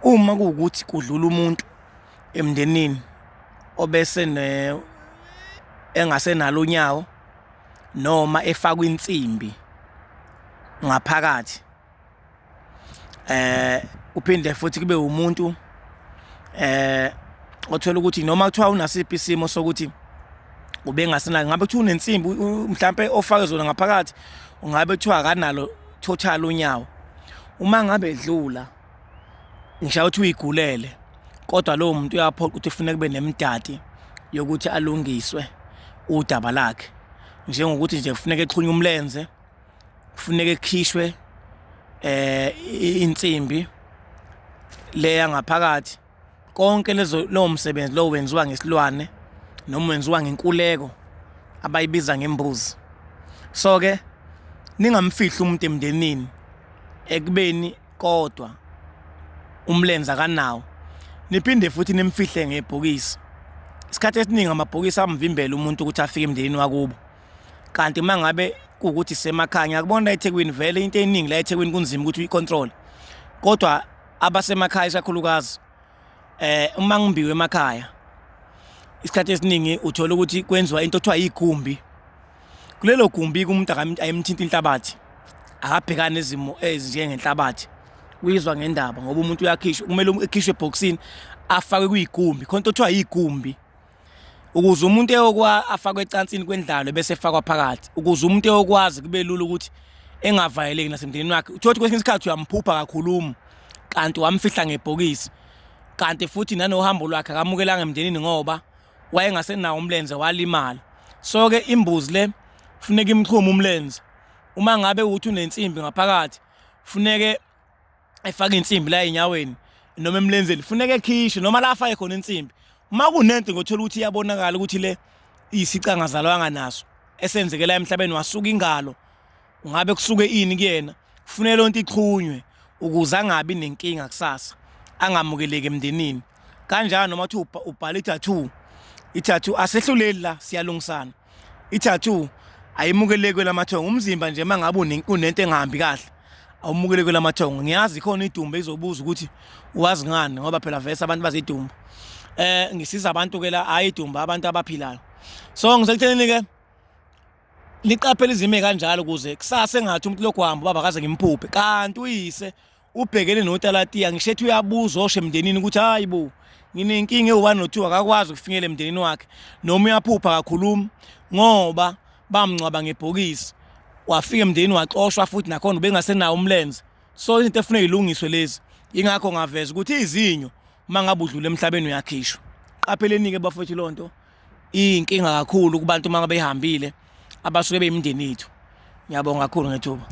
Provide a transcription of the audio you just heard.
Uma kuwukuthi kudlula umuntu emndenini obese ne engasenalo unyawo noma efakwa insimbi ngaphakathi kuphinde futhi kube umuntu othola ukuthi noma kuthiwa unasiphi isimo sokuthi ubengasenayo, ngabe kuthiwa unensimbi mhlampe ofake zona ngaphakathi, ungabe kuthiwa akanalo total unyawo. Uma ngabe edlula ngisho ukuthi uyigulele kodwa lowo muntu uyaphoqa ukuthi kufuneka kube nemidati yokuthi alungiswe udaba lakhe, njengokuthi nje kufuneka exhunywe umlenze, kufuneka ekhishwe insimbi le yangaphakathi. Konke lezo lowo msebenzi lowo wenziwa ngesilwane noma wenziwa ngenkuleko abayibiza ngembuzi. So ke ningamfihli umuntu emndenini ekubeni kodwa umlenze akanawo, niphinde futhi nimfihle ngebhokisi. Isikhathi esiningi amabhokisi amvimbela umuntu ukuthi afike emndenini wakubo, kanti uma ngabe kuwukuthi semakhaya, ngiyakubona la eThekwini vele into eningi la eThekwini kunzima ukuthi uyicontrol, kodwa abasemakhaya isakhulukazi uma ngimbiwe emakhaya isikhathi esiningi uthola ukuthi kwenziwa into othiwa igumbi. Kulelo gumbi umuntu ayimthinta inhlabathi, akabhekani nezimo ezinjengenhlabathi, uyizwa ngendaba ngoba umuntu uyakhishwa, kumele ekhishwe ebhokisini afakwe kuyigumbi, khona into othiwa igumbi ukuze umuntu eyokwa afakwe ecansini kwendlalo bese efakwa phakathi, ukuze umuntu eyokwazi kube lula ukuthi engavayeleki nasemndenini wakhe. Uthola ukuthi kwesinye isikhathi uyamphupha kakhuluma kanti wamfihla ngebhokisi, kanti futhi nanohambo lwakhe akamukelanga emndenini ngoba wayengasenawo umlenze, walimala. So ke imbuzi le kufuneka imxhume umlenze, uma ngabe ukuthi unensimbi ngaphakathi funeke efake insimbi la enyaweni noma emlenzeni, funeka ekhishwe noma la afake khona insimbi. Uma kunento ngothola ukuthi iyabonakala ukuthi le iyisici angazalwanga naso esenzeke la emhlabeni, wasuka ingalo, ngabe kusuke ini kuyena, kufuneka lonto ixhunywe ukuze angabi nenkinga kusasa, angamukeleki emndenini. Kanjalo noma kuthiwa ubhala i-tattoo, i-tattoo asehluleli la, siyalungisana. I-tattoo ayimukeleki kwelamathongo, umzimba nje uma ngabe unento engahambi kahle awumukeleki kwelamathongo. Ngiyazi khona idumbe izobuza ukuthi wazi ngani, ngoba phela vese abantu bazidumba. Ngisiza abantu ke la, hayi idumba, abantu abaphilayo. So ngisekuthenini ke niqaphele izimo ey'kanjalo ukuze kusasa engathi umuntu lokhu hamba ubaba kaze ngimphuphe, kanti uyise ubhekene notalatiya. Ngisho ethi uyabuza osho emndenini ukuthi hayi bo nginenkinga ewu-1 no-2, akakwazi ukufinyela emndenini wakhe, noma uyaphupha akakhulumi ngoba bamngcwaba ngebhokisi, wafika emndenini waxoshwa futhi nakhona ubengasenawo umlenze. So izinto efuneka ilungiswe lezi, ingakho ngaveza ukuthi izinyo uma ngabe udlula emhlabeni uyakhishwa. Qapheleni-ke bafowethu, loo nto iyinkinga kakhulu kubantu uma ngabe behambile abasuke beyimindeni yethu. Ngiyabonga kakhulu ngethuba.